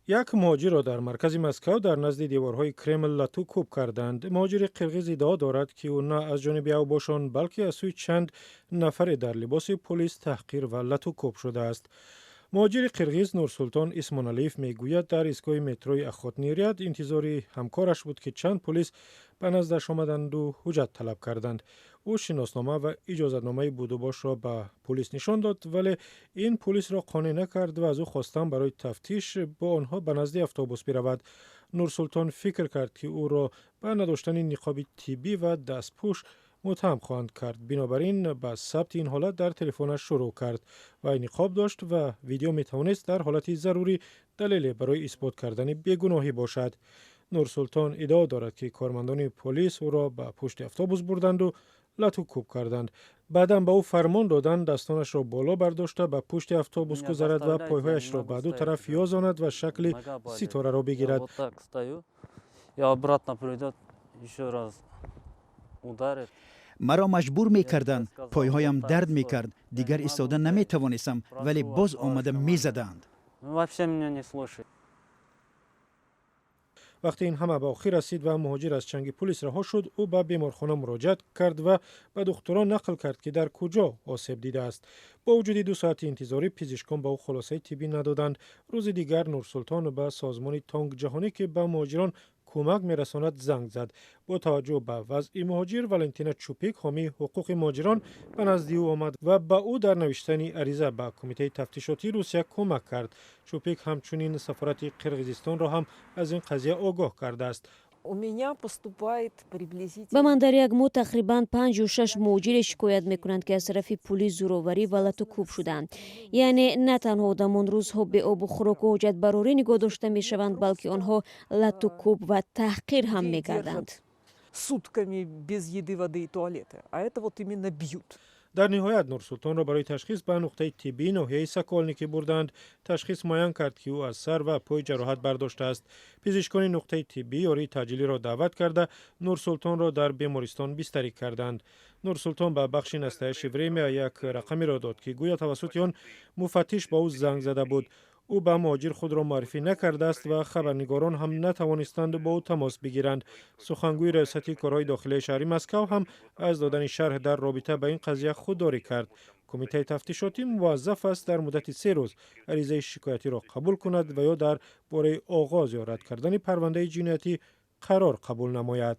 Як муҳоҷирро дар маркази Москав дар назди деворҳои Кремл лату кӯб карданд. Муҳоҷири қирғиз иддао дорад, ки ӯ на аз ҷониби авбошон, балки аз сӯи чанд нафаре дар либоси полис таҳқир ва лату кӯб шудааст. Муҳоҷири қирғиз Нурсултон Исмоналиев мегӯяд, дар истгоҳи метрои Охотный Ряд интизори ҳамкораш буд, ки чанд полис ба наздаш омаданду ҳуҷҷат талаб карданд. Ӯ шиноснома ва иҷозатномаи будубошро ба полис нишон дод, вале ин полисро қонеъ накард ва аз ӯ хостанд барои тафтиш бо онҳо ба назди автобус биравад. Нурсултон фикр кард, ки ӯро ба надоштани ниқоби тиббӣ ва дастпӯш муттаҳам хоҳанд кард, бинобар ин ба сабти ин ҳолат дар телефонаш шурӯъ кард. Вай ниқоб дошт ва видео метавонист дар ҳолати зарурӣ далеле барои исбот кардани бегуноҳӣ бошад. Нурсултон иддао дорад, ки кормандони полис ӯро ба пушти автобус бурданду лату кӯб карданд. Баъдан ба ӯ фармон доданд дастонашро боло бардошта ба пушти автобус гузарад ва пойҳояшро ба ду тараф ёзонад ва шакли ситораро бигирад. Я обратно придет, еще раз ударит. Маро маҷбур мекарданд, пойҳоям дард мекард, дигар истода наметавонистам, вале боз омада мезаданд. Вообще меня не слушает. Вақте ин ҳама ба охир расид ва муҳоҷир аз чанги пулис раҳо шуд, ӯ ба беморхона муроҷиат кард ва ба духтурон нақл кард, ки дар куҷо осеб дидааст. Бо вуҷуди 2 соати интизорӣ, пизишкон ба ӯ хулосаи тиббӣ надоданд. Рӯзи дигар Нурсултон ба созмони Тонг ҷаҳонӣ, ки ба муҳоҷирон кӯмак мерасонад, занг зад. Бо таваҷҷӯҳ ба вазъи муҳоҷир, Валентина Чупик, ҳомии ҳуқуқи муҳоҷирон, ба назди ӯ омад ва ба ӯ дар навиштани ариза ба Кумитаи тафтишотии Русия кӯмак кард. Чупик ҳамчунин сафорати Қирғизистонро ҳам аз ин қазия огоҳ кардааст. У меня поступает приблизительно. Ба ман дар як моҳ тақрибан панҷу шаш муҳоҷире шикоят мекунанд, ки аз тарафи пулис зӯроварӣ ва лату кӯб шудаанд. Яъне на танҳо одамон рӯзҳо беобу хӯроку ҳоҷатбарорӣ нигоҳ дошта мешаванд, балки онҳо лату кӯб ва таҳқир ҳам мегарданд. Сутками без еды, воды и туалета. А это вот именно бьют. Дар ниҳоят Нурсултонро барои ташхис ба нуқтаи тиббии ноҳияи Сокольники бурданд. Ташхис муайян кард, ки ӯ аз сар ва пой ҷароҳат бардоштааст. Пизишкони нуқтаи тиббӣ ёрии таъҷилиро даъват карда, Нурсултонро дар бемористон бистарӣ карданд. Нурсултон ба бахши «Настоящее время» як рақамеро дод, ки гӯё тавассути он муфаттиш ба ӯ занг зада буд. Ӯ ба муҳоҷир худро муаррифӣ накардааст ва хабарнигорон ҳам натавонистанд бо ӯ тамос бигиранд. Сухангӯи Раёсати корҳои дохилияи шаҳри Москав ҳам аз додани шарҳ дар робита ба ин қазия худдорӣ кард. Кумитаи тафтишотӣ муваззаф аст дар муддати 3 рӯз аризаи шикоятиро қабул кунад ва ё дар бораи оғоз ё рад кардани парвандаи ҷиноятӣ қарор қабул намояд.